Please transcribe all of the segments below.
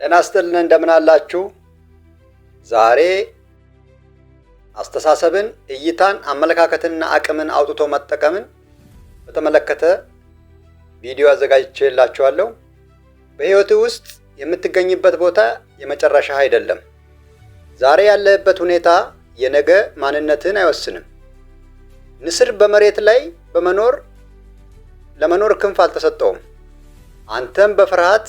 ጤና ይስጥልን እንደምን አላችሁ? ዛሬ አስተሳሰብን፣ እይታን፣ አመለካከትንና አቅምን አውጥቶ መጠቀምን በተመለከተ ቪዲዮ አዘጋጅቼላችኋለሁ። በሕይወትህ ውስጥ የምትገኝበት ቦታ የመጨረሻ አይደለም። ዛሬ ያለህበት ሁኔታ የነገ ማንነትህን አይወስንም። ንስር በመሬት ላይ በመኖር ለመኖር ክንፍ አልተሰጠውም። አንተም በፍርሃት፣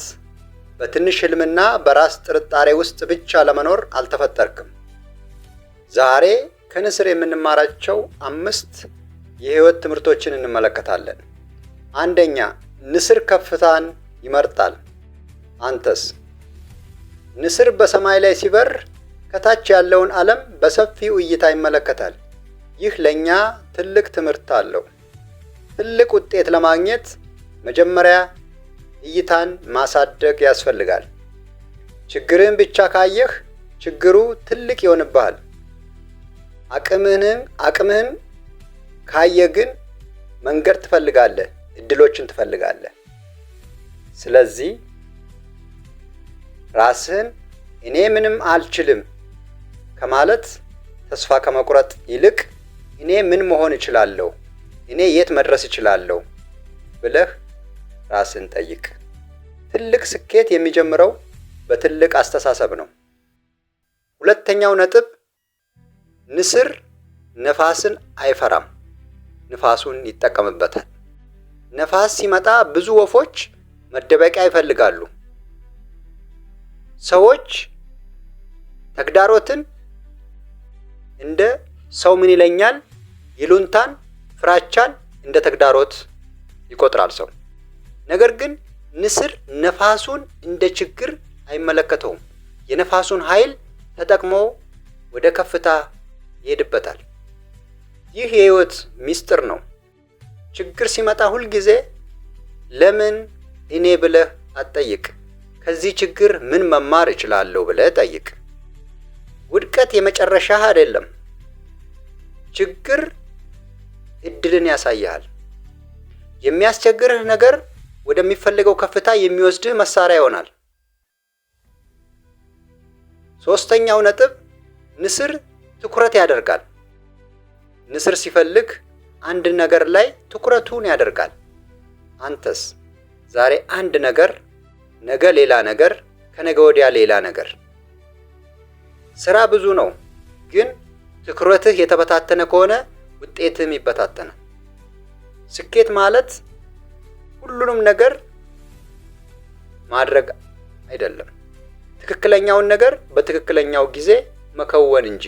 በትንሽ ህልምና በራስ ጥርጣሬ ውስጥ ብቻ ለመኖር አልተፈጠርክም። ዛሬ ከንስር የምንማራቸው አምስት የህይወት ትምህርቶችን እንመለከታለን። አንደኛ፣ ንስር ከፍታን ይመርጣል። አንተስ? ንስር በሰማይ ላይ ሲበር ከታች ያለውን ዓለም በሰፊው እይታ ይመለከታል። ይህ ለእኛ ትልቅ ትምህርት አለው። ትልቅ ውጤት ለማግኘት መጀመሪያ እይታን ማሳደግ ያስፈልጋል። ችግርህን ብቻ ካየህ ችግሩ ትልቅ ይሆንብሃል። አቅምህን ካየህ ግን መንገድ ትፈልጋለህ፣ እድሎችን ትፈልጋለህ። ስለዚህ ራስህን እኔ ምንም አልችልም ከማለት፣ ተስፋ ከመቁረጥ ይልቅ እኔ ምን መሆን እችላለሁ፣ እኔ የት መድረስ እችላለሁ ብለህ ራስህን ጠይቅ። ትልቅ ስኬት የሚጀምረው በትልቅ አስተሳሰብ ነው። ሁለተኛው ነጥብ፣ ንስር ነፋስን አይፈራም፣ ንፋሱን ይጠቀምበታል። ነፋስ ሲመጣ ብዙ ወፎች መደበቂያ ይፈልጋሉ። ሰዎች ተግዳሮትን እንደ ሰው ምን ይለኛል፣ ይሉንታን፣ ፍራቻን እንደ ተግዳሮት ይቆጥራል ሰው። ነገር ግን ንስር ነፋሱን እንደ ችግር አይመለከተውም። የነፋሱን ኃይል ተጠቅሞ ወደ ከፍታ ይሄድበታል። ይህ የህይወት ሚስጥር ነው። ችግር ሲመጣ ሁልጊዜ ለምን እኔ ብለህ አትጠይቅ። ከዚህ ችግር ምን መማር እችላለሁ ብለህ ጠይቅ። ውድቀት የመጨረሻህ አይደለም። ችግር እድልን ያሳይሃል። የሚያስቸግርህ ነገር ወደሚፈልገው ከፍታ የሚወስድህ መሳሪያ ይሆናል። ሶስተኛው ነጥብ፣ ንስር ትኩረት ያደርጋል። ንስር ሲፈልግ አንድ ነገር ላይ ትኩረቱን ያደርጋል። አንተስ? ዛሬ አንድ ነገር፣ ነገ ሌላ ነገር፣ ከነገ ወዲያ ሌላ ነገር። ስራ ብዙ ነው፣ ግን ትኩረትህ የተበታተነ ከሆነ ውጤትህም ይበታተናል። ስኬት ማለት ሁሉንም ነገር ማድረግ አይደለም፣ ትክክለኛውን ነገር በትክክለኛው ጊዜ መከወን እንጂ።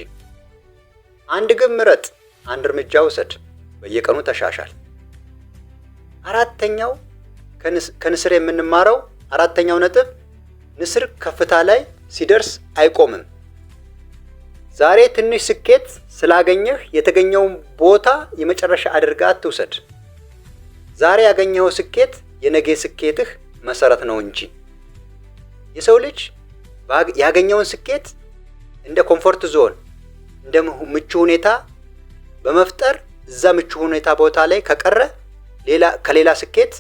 አንድ ግብ ምረጥ፣ አንድ እርምጃ ውሰድ፣ በየቀኑ ተሻሻል። አራተኛው ከንስር የምንማረው አራተኛው ነጥብ፣ ንስር ከፍታ ላይ ሲደርስ አይቆምም። ዛሬ ትንሽ ስኬት ስላገኘህ የተገኘውን ቦታ የመጨረሻ አድርገህ አትውሰድ። ዛሬ ያገኘኸው ስኬት የነገ ስኬትህ መሰረት ነው እንጂ። የሰው ልጅ ያገኘውን ስኬት እንደ comfort zone፣ እንደ ምቹ ሁኔታ በመፍጠር እዛ ምቹ ሁኔታ ቦታ ላይ ከቀረ ሌላ ከሌላ ስኬት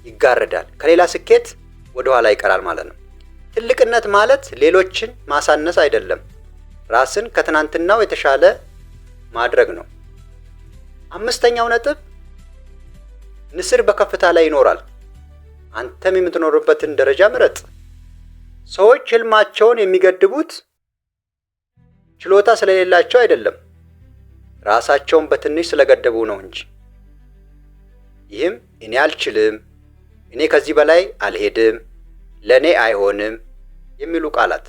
ይጋረዳል፣ ከሌላ ስኬት ወደኋላ ይቀራል ማለት ነው። ትልቅነት ማለት ሌሎችን ማሳነስ አይደለም፣ ራስን ከትናንትናው የተሻለ ማድረግ ነው። አምስተኛው ነጥብ፣ ንስር በከፍታ ላይ ይኖራል። አንተም የምትኖርበትን ደረጃ ምረጥ። ሰዎች ህልማቸውን የሚገድቡት ችሎታ ስለሌላቸው አይደለም፣ ራሳቸውን በትንሽ ስለገደቡ ነው እንጂ። ይህም እኔ አልችልም፣ እኔ ከዚህ በላይ አልሄድም፣ ለእኔ አይሆንም የሚሉ ቃላት።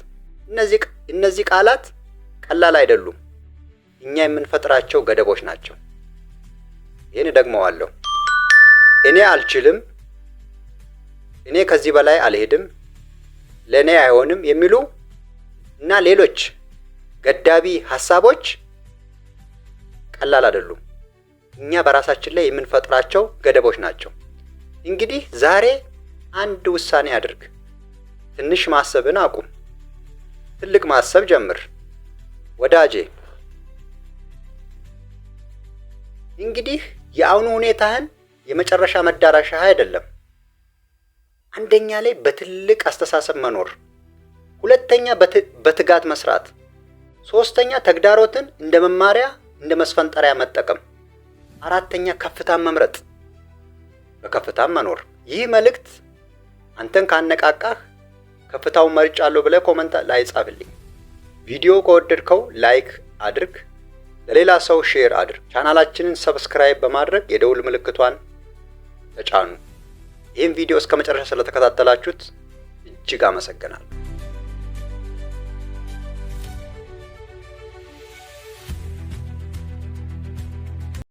እነዚህ ቃላት ቀላል አይደሉም። እኛ የምንፈጥራቸው ገደቦች ናቸው። ይህን እደግመዋለሁ። እኔ አልችልም፣ እኔ ከዚህ በላይ አልሄድም፣ ለእኔ አይሆንም የሚሉ እና ሌሎች ገዳቢ ሀሳቦች ቀላል አይደሉም። እኛ በራሳችን ላይ የምንፈጥራቸው ገደቦች ናቸው። እንግዲህ ዛሬ አንድ ውሳኔ አድርግ። ትንሽ ማሰብን አቁም። ትልቅ ማሰብ ጀምር። ወዳጄ፣ እንግዲህ የአሁኑ ሁኔታህን የመጨረሻ መዳረሻህ አይደለም። አንደኛ ላይ በትልቅ አስተሳሰብ መኖር፣ ሁለተኛ በትጋት መስራት፣ ሶስተኛ ተግዳሮትን እንደ መማሪያ፣ እንደ መስፈንጠሪያ መጠቀም፣ አራተኛ ከፍታን መምረጥ፣ በከፍታም መኖር። ይህ መልእክት አንተን ካነቃቃህ ከፍታውን መርጫለሁ ብለህ comment ላይ ጻፍልኝ። ቪዲዮ ከወደድከው like አድርግ፣ ለሌላ ሰው share አድርግ። ቻናላችንን subscribe በማድረግ የደውል ምልክቷን ተጫኑ። ይህም ቪዲዮ እስከ መጨረሻ ስለተከታተላችሁት እጅግ አመሰግናለሁ።